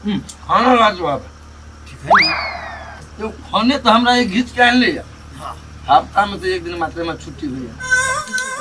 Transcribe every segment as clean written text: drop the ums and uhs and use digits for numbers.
खाना लाजवाब है। ठीक है ना? यो खाने तो हमरा एक घीच के आनले या। हाँ। हफ्ता में तो एक दिन मात्र में छुट्टी हुई है,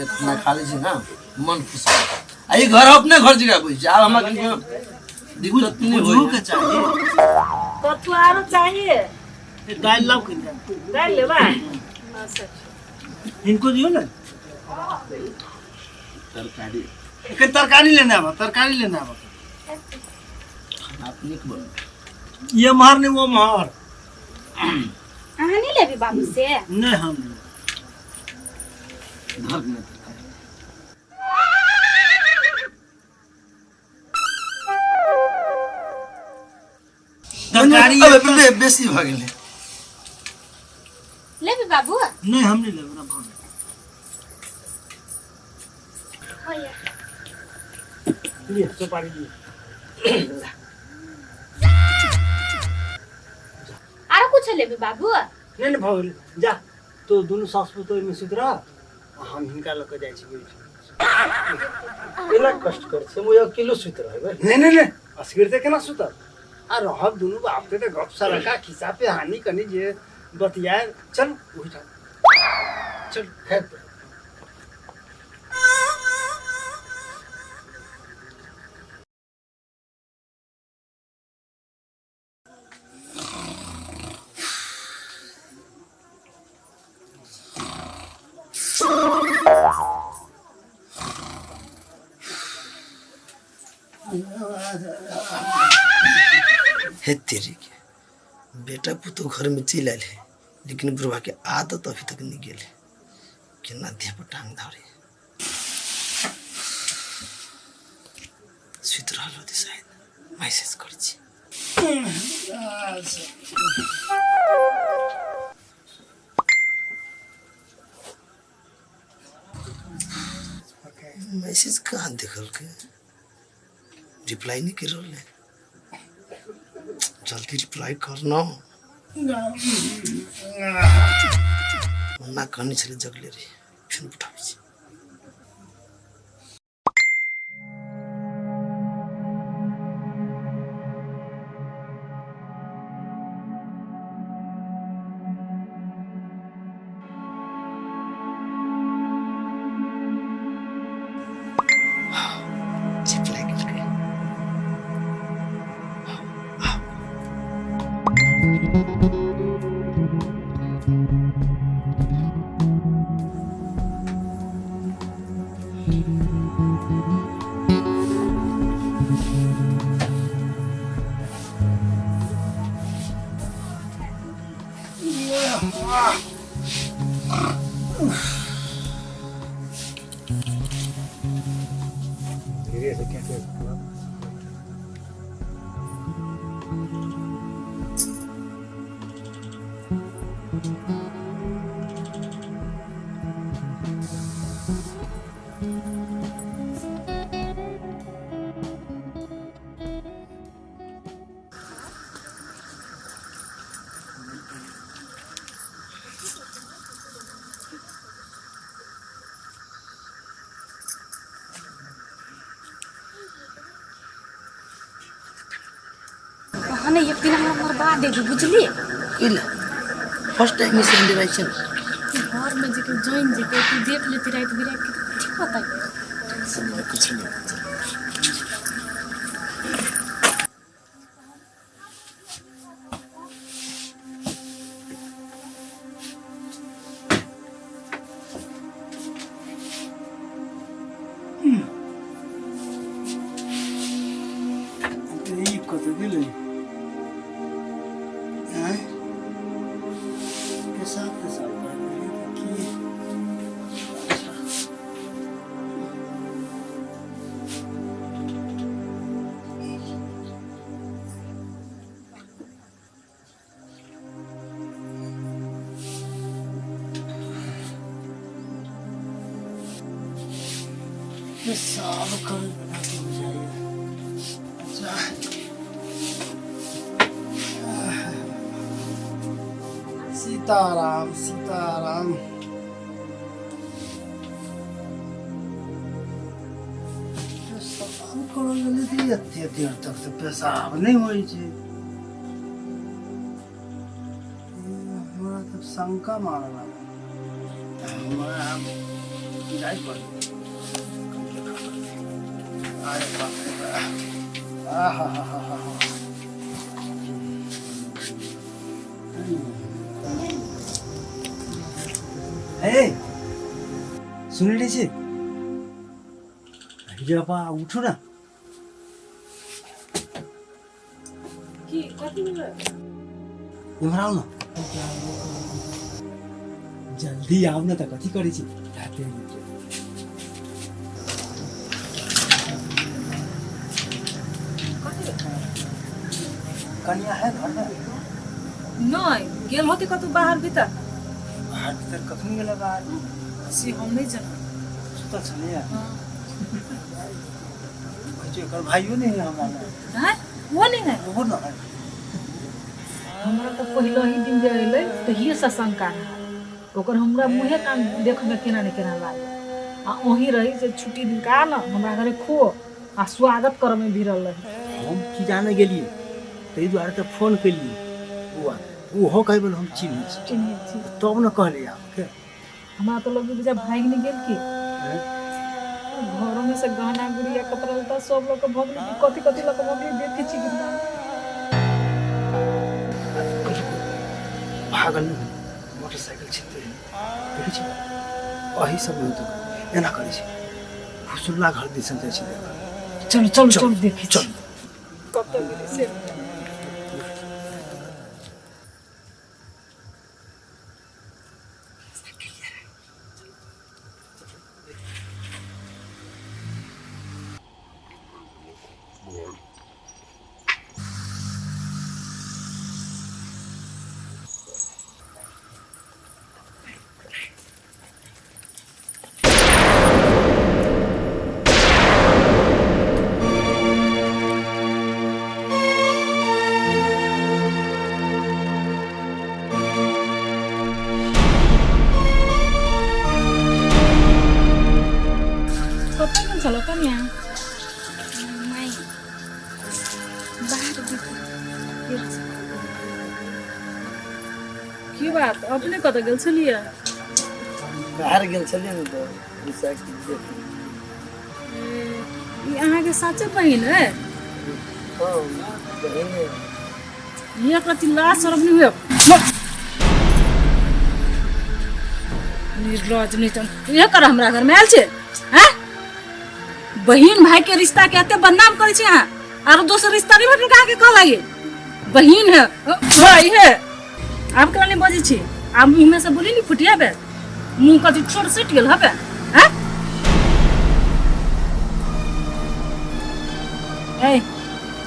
एक खाना खा लै छी ना, मन खुश हो जाए। आ ई घर अपने घर जगह बुझ आब हमरा कनिको दिक्कत नहीं बुझू होई। के चाहिए। कथू आरो चाहिए? ए, दालि लाउ कनिका। दालि लेबा? अच्छा। हिनको दियौ ने। तरकारी। एखन तरकारी लेने आबऽ, तरकारी लेने आबऽ। खाना नीक बनल। ये महर नहीं वो महर। अहाँ नहीं लेबी बाबू से? नहीं, हम नहीं। धर ने तरकारी। तरकारी। अबे बेसी भऽ गेलै। लेबी बाबू? नहीं, हम नहीं लेबै ना, भऽ गेल। होइया। लिए सुपारी लिए। आरो कुछ लेबी बाबू? नहीं नहीं, भऽ गेल। जा तो दुनू सास पुतोह ओहिमे सुति रह, आ हम हिनका लऽ कऽ जाइ छी ओहिठाम। केना कष्ट करै छै, हम ओहि अकेलो सुति रहबै। नहीं नहीं नहीं, असगर तऽ केना सुतब? आ रहब दुनू बाप के तऽ गप सरका खिस्सा पे हानि कनि जे बतियाए। चल ओहिठाम चल। खैर। हे तेरी के, बेटा पुतोह घर में चलि आयल है, लेकिन बुढ़वा के आदत अभी तक नहीं गेल है। केना देह पर टांग धरे सुति रहल होतै शायद। मैसेज करै छी। मैसेज कहाँ देखलकै? रिप्लाई नहीं कर रहल है। जल्दी रिप्लाई करना। मुन्ना कहने छलै जगले रही, फेर उठाबै छी। रिप्लाई केलकै। धीरे से कैसे। अहाँ ने एक दिन हमरा मरबा देगी, बुझलिए? की फर्स्ट टाइम में छै ने। घर में जे केओ जानि जेतै, केओ देख लेतै राति बिराति के, तऽ कथी कहतै? टेंशन नहीं, कुछ नहीं। ई कतऽ गेलै? आँय, पेशाब तेशाब करै गेलै कि की? अच्छा। पेशाब करै बला तऽ बुझाइए। अच्छा, सीताराम सीताराम। पेशाब करल गेलै तऽ एते देर तक से पेशाब नहि होइ छै। हमरा तऽ शंका मारऽ लागल। हमरा आब जाइ पड़तै, देखऽ पड़तै। अरे बाप रे बाप, आहा हा हा हा। हे, सुनले छी बा, उठू ना। की कथी भेलै? इम्हर आउ ना, जल्दी आउ ना। तऽ कथी करै छी राते? कनिया है घर में? नहि, गेल होती कतौ बाहर भीतर। बाहर भीतर कखनी गेलै बाहर? से हम नहि जानब। सुतल छलैया। कहै छै एकर भाइयो नहि है हमरा लग। हैं, वो नहीं है? ओहो न है। हमरा तऽ पहिलो ही दिन जे अयलै तहिए से शंका रहै ओकर। हमरा मुँहे कान देखमे केना ने केना लागल। आ ओही रही जे छुट्टी दिन का न हमरा घरे खो आ स्वागत करमे भिड़ल रही। हम की जाने गेलियै, ताहि दुआरे तऽ फोन केलियै। बौआ ओहो कहै बोल हम चिन्है छी। चिन्है छी। तब ने कहलियै अहाँके। हमरा तऽ लगे बुझा भागि नहि गेल की। घरों में से गहना गुड़िया कपड़ा लत्ता सब लऽ कऽ भगलै कि कथी कथी लऽ कऽ भगलै, देखै छी कि नहि। भागल नहि, मोटरसाइकिल छिनते देखै छी। अही सब होइत एना करै छै। हुसुल्ला घर दिसन जाइ छी देखऽ। चलू चलू। चलू, देखै छी। चलू। कतऽ गेलै से। कतऽ गेल छलौ कनिया? माई, बाहर भीतर गेल छलहुँ। की बात, अपने कतऽ गेल छलियै? बाहर गेल छलियै ने तऽ साइकिल देख। ई अहाँके साचे बहिन है? हँ, बहिन है। ये कथी लाज शरम नहीं हुए? निर्लज नहीं तो ये कर हमरा घर में आयल छै हैं? बहिन भाई के रिश्ता के एते बदनाम करै छै अहाँ। आरो दोसर रिश्ता नहीं भेटल अहाँके? कहला ये बहिन है, भाई है। आब केना नहीं बजै छी? आब मुँह में से बोली नहीं फुटिया बे। मुँह कथी छोट सटि गेल हबे हैं? ए,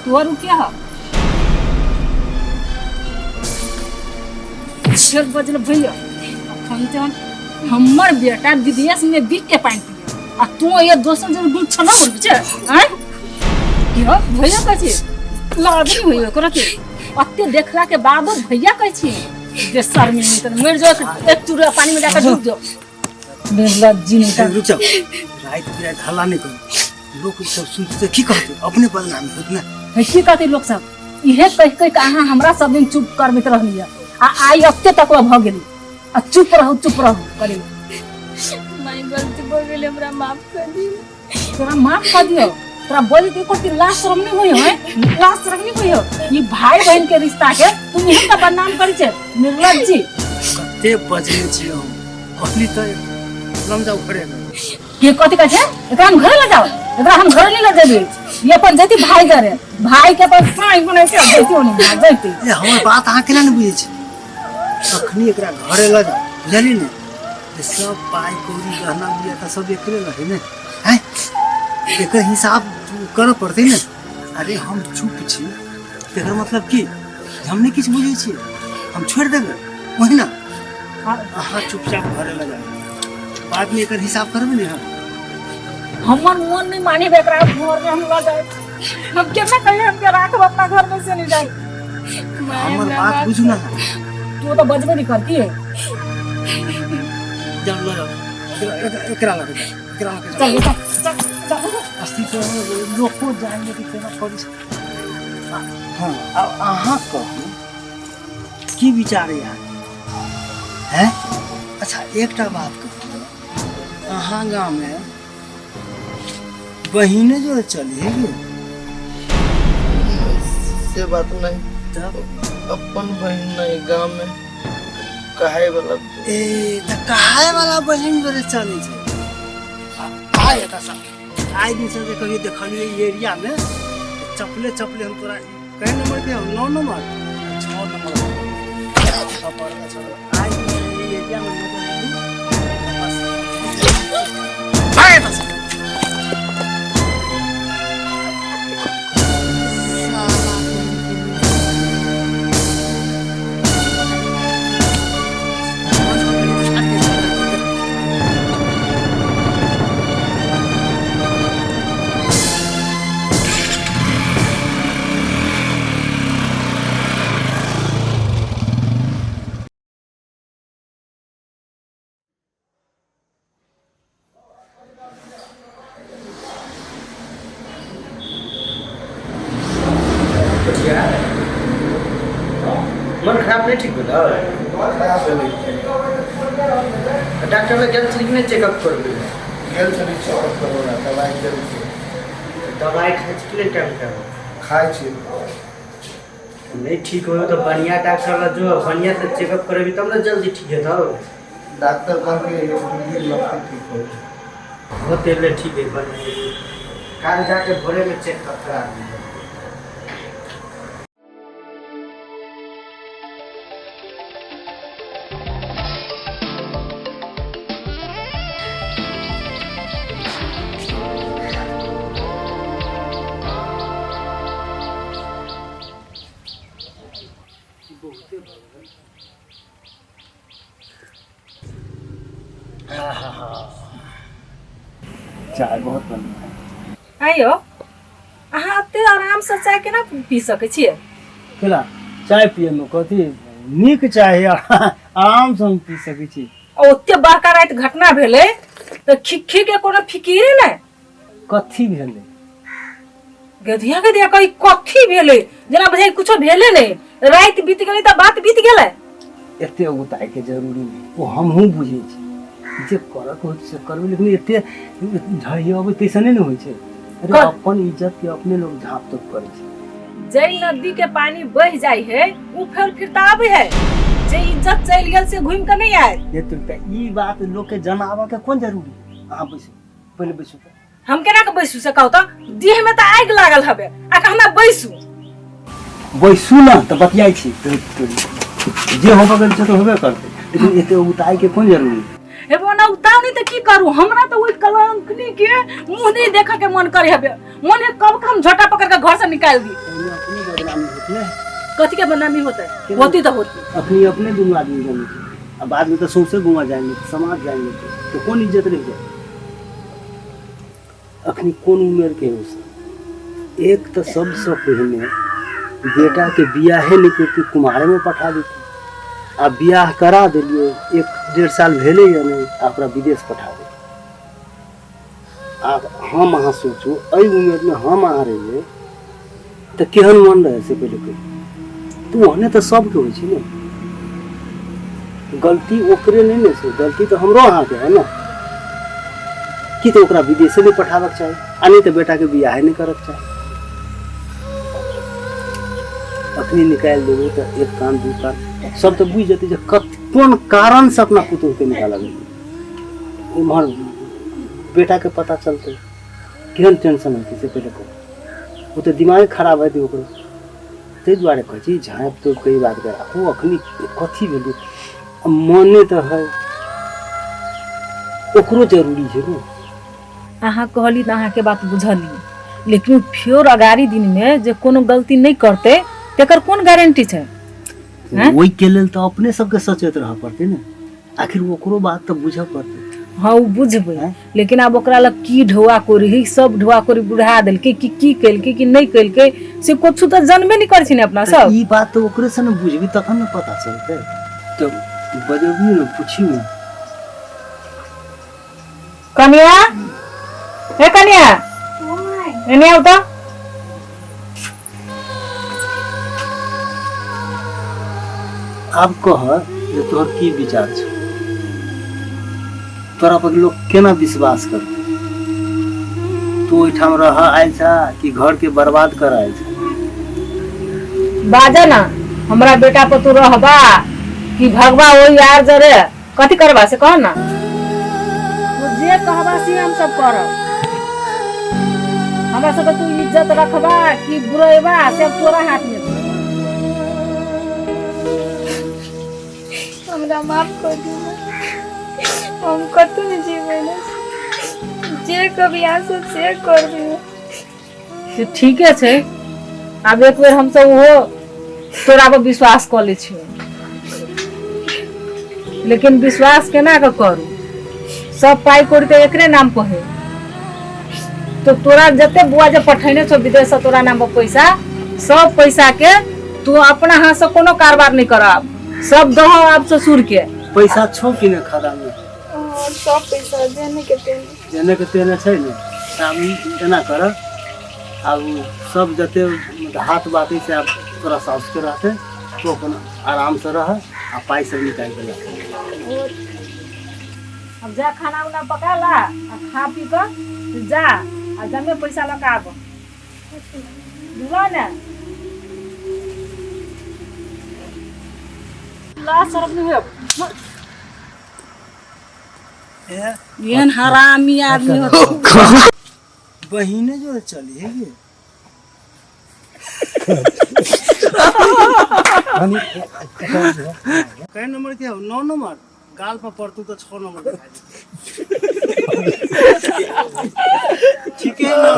तोहर उ क्या ह? फेर बजल भैया। अखन तऽ हमर बेटा विदेश में बिक के पानि पिए आ तू ये दोसर जन दूध छना बोलबी छै आँय? की हो भैया कहै छी? लाज नहीं होइए ओकरा के? अते देखला के बादो भैया कहै छी? जे शर्मी नहीं तऽ मरि जाओ, एक चूड़ा पानी में जाकर डूब जाओ, निर्लज्जी नहीं तऽ। रुक जाओ, राति बिराति हल्ला नहि करू। लोक सब सुनते की कहते? अपने बदनामी होत ने। है, की कहते लोक सब? इहे कहि कहि के अहाँ हमरा सब दिन चुप करबैत रहलियै आ आइ एते तक भऽ गेली आ चुप रहू चुप रहू करी। माई, गलती भऽ गेल, हमरा माफ कर दियौ। तोरा माफ कर दियो? तोरा बोले के कोई लाज शरम नहीं होई है? लाज शरम नहीं होई हो? ई भाई बहन के रिश्ता के तुम इहे का बदनाम करी छे, निर्लज्ज जी। कते बजने छियै हम, कहली तऽ लम जाउ घरे। के कथी कहै छै? एकरा हम घरे ले जाओ? एकरा हम घरे नहीं ले जेबी। ई अपन जैती भाई घरे, भाई के अपन साई बनै के जैती, ओनी जैती। ए, हमर बात अहाँ केना नहि बुझै छी? अखनी एकरा घरे लऽ जाउ, बुझलियै ने? जे सब पाइ कौड़ी गहना गुड़िया तऽ सब एकरे रहै ने। हैं, एकर हिसाब करऽ पड़तै ने। अरे, हम चुप छी तकर मतलब की जे हम नहि किछु बुझै छियै? हम छोड़ि देबै ओहिना? अहाँ चुपचाप घरे लऽ जाउ, बादमे एकर हिसाब करबै ने हम। हमर मन नहीं मानी एकरा घर में हम ल जाए। हम केना कहिए हम के राखब अपना घर में से नहीं जाए। हमर बात बुझू ना। तू तो बजबे नहीं करती है। जाउ, लऽ जाउ एकरा, एकरा लऽ के जाउ, एकरा लऽ के जाउ। चल चल चल। चलू। अस्ति तो लोको जानि कि केना करी। हँ, आब अहाँ कहू की विचार है अहाँके? हैं? अच्छा, एकटा बात कहू, अहाँ गाममे बहिने जोड़े चली है कि से बात नहीं। तब? अपन बहिन नहीं, गाँव में कहे वाला। ए, तऽ कहाय वाला बहिन जोड़े चलै छै। आइ एतऽ सँ आइ दिनसँ जे कहियो देखलियै ई एरियामे, चपले चपले हम तोरा। कै नंबर के? 9 नंबर, 6 नंबर पर। आइ दिनसँ ई एरियामे नजर एली, बस भाग एतऽ सँ। साला कहीं के। मन खराब नहीं ठीक भेलै? खराब भेलै। डॉक्टर लग गेल छली कि नहि चेकअप करबै? गेल छली चेकअप करबै, दवाइ देलकै। दवाइ खाइ छी कि नहि टाइम टाइम? खाइ छी। नहीं ठीक हो तऽ बढ़िया डॉक्टर लग जो, बढ़िया से चेकअप करेबी तब ने जल्दी ठीक हेतौ। डॉक्टर कहलकै एक दू दिन लगतै ठीक होइ। होते ले ठीक है, बढ़िया। काल जाके भोरे में चेकअप करा दिहे। बहुते भऽ गेल। चाय बहुत बढ़िया। आइयो, अहाँ एते आरामसँ चाय केना पी सकै छियै? केना चाय पियैमे कथी नीक चाय आरामसँ हम पी सकै छी? आ ओते बड़का राति घटना भेलै तऽ खिक्खी के कोनो फिकिरे नहि? कथी भेलै? गधिया गधिया कही कथी भेलै, जेना बुझाइ कुछो भेलै नहि। राति बीत गेलै तऽ बात बीत गेलै। एते उगताइके जरूरी नहि, ओ हमहूँ बुझै छी। जे करऽके होत से करबै, लेकिन एते झड़ियबै तैसे नहि ने होइ छै। अरे, अपन इज्जत के अपने लोग झाँप तोप करै छै। जै नदी के पानी बह जाइ है उ फेर फिरता आबै है, जे इज्जत चलि गेल से घूमि के नहि आयत। ये तो ई बात लोग के जनाबऽ के कोन जरूरी? अहाँ बैसू, पहिले बैसू। हम केना के बैसू से कहू तऽ? देह में तऽ आगि लागल हबे आ कहना बैसू। बैसू ने तऽ बतियाइ छी। जे होबऽ गेल छै तऽ होबे करतै, लेकिन एते उताइ के कोन जरूरी? हे ओना उताव नहीं तऽ की करू? हमरा तऽ ओहि कलंकनी के मुंह नहीं देखे के मन करे हबे। मन है कब के हम झोटा पकड़ के घर से निकाल दी। एहिमे अपने बदनामी होत ने। कथी के बदनामी होते? होती तऽ होती। अपनी अपने दुनू आदमी जानै छै आ बादमे तऽ सौंसे गुमा जानि लेतै, समाज जानि लेतै, तऽ कोन इज्जत रहि जाय? अखनी कोन उमेर के हो सब? एक तऽ सबसँ पहिने बेटाके बियाहे नहि करती, कुमारेमे पठा देती। आ बियाह करा देलियै, 1-1.5 साल भेलैए नहि आ ओकरा विदेश पठा देलियै। आब हम अहाँ सोचू, एहि उमेरमे हम अहाँ रहियै तऽ केहन मन रहै से पहिले कहियौ। तऽ ओहने तऽ सबके होइ छै ने। गलती ओकरे नहि ने छै, गलती तऽ हमरो अहाँके है ने। कि तऽ ओकरा विदेशे नहि पठाबक चाही आ नहि तऽ बेटाके बियाहे नहि करक चाही। अखनी निकालि देबै तऽ एक कान दू कान सब तऽ बुझि जेतै जे कत कोन कारणसँ अपना पुतोहुके निकालऽ गेलै। एम्हर बेटाके पता चलतै, केहन टेंशन हेतै से पहिले कहू। ओ तऽ दिमागे खराब हेतै ओकरो। ताहि दुआरे कहै छी, झाँपि तोपि कऽ ई बातके राखू। अखनी कथी भेलै, आ मने तऽ है ओकरो जरूरी छै ने। अहाँ कहली तऽ अहाँके बात बुझली, लेकिन फेर अगाड़ी दिनमे जे कोनो गलती नहि करतै तेकर कोन गारंटी छै, हैं? ओहिके लेल तऽ अपने सबके सचेत रहऽ पड़तै ने। आखिर ओकरो बात तऽ बुझऽ पड़तै। हँ, ओ बुझबै। हैं? लेकिन आब ओकरा लग की ढोआ कोरी सब ढोआ कोरी बुढ़ा देलकै कि की केलकै कि नहि केलकै, से कुछ तऽ जनबे नहि करै छी ने अपना तऽ सब। ई बात तऽ ओकरे से ने बुझबी तखन ने पता चलतै। तऽ बजबियौ ने, पुछियौ ने। कनिया, हे कनिया, एने आउ तऽ। आब कह जे तोहर की विचार छौ, तोरा पर लोग केना विश्वास करतै? तू ओहिठाम रह आयल छा कि घर के बर्बाद कर आयल छा? बाजा ना, हमरा बेटा पर तू रहबा कि भगवा ओहि यार जरे कथी करबा से कह ना। तू जे कहबा से हम सब करब। हमरा सबके तू इज्जत रखबा कि बुरेबा से अब तोरा हाथ में छौ। हमरा माफ कर दियौ, हम कतहु नहि जेबै ने, जे कभी अहाँ सब से कर दियौ। से ठीके छै। आब एक बेर हमसब ओहो तोरा पर विश्वास कऽ लै छियौ, लेकिन विश्वास केना कऽ करू? सब पाइ कौड़ी तऽ एकरे नाम पर है। तो तोरा जते बुआ जे पठेने छौ विदेश से तोरा नाम पर पैसा, सब पैसा के तू अपना हाथ से कोनो कारोबार नहीं कर, आब सब दहो आब ससुर के। पैसा छौ कि नहि खाता में? हाँ, सब पैसा जेने के तेने। जेने के तेने छै ने? तऽ आब ई एना कर, आब सब जते मतलब हाथ बात है से आब तोरा साउस के रहते, तू अपन आराम से रह आ पाइ सब निकालि के ला। अब जा, खाना उना पका ला आ खा पी कऽ जा आ जमे पैसा लऽ कऽ आब, बुझलौ ने? लाज शरम नहि होइए? एहन हरामी आदमी हो। बहिने जो चली है ये कै नंबर के हो? 9 नंबर। गाल पर पड़तू तो 6 नंबर दिखाई देतौ। ठीक है ना?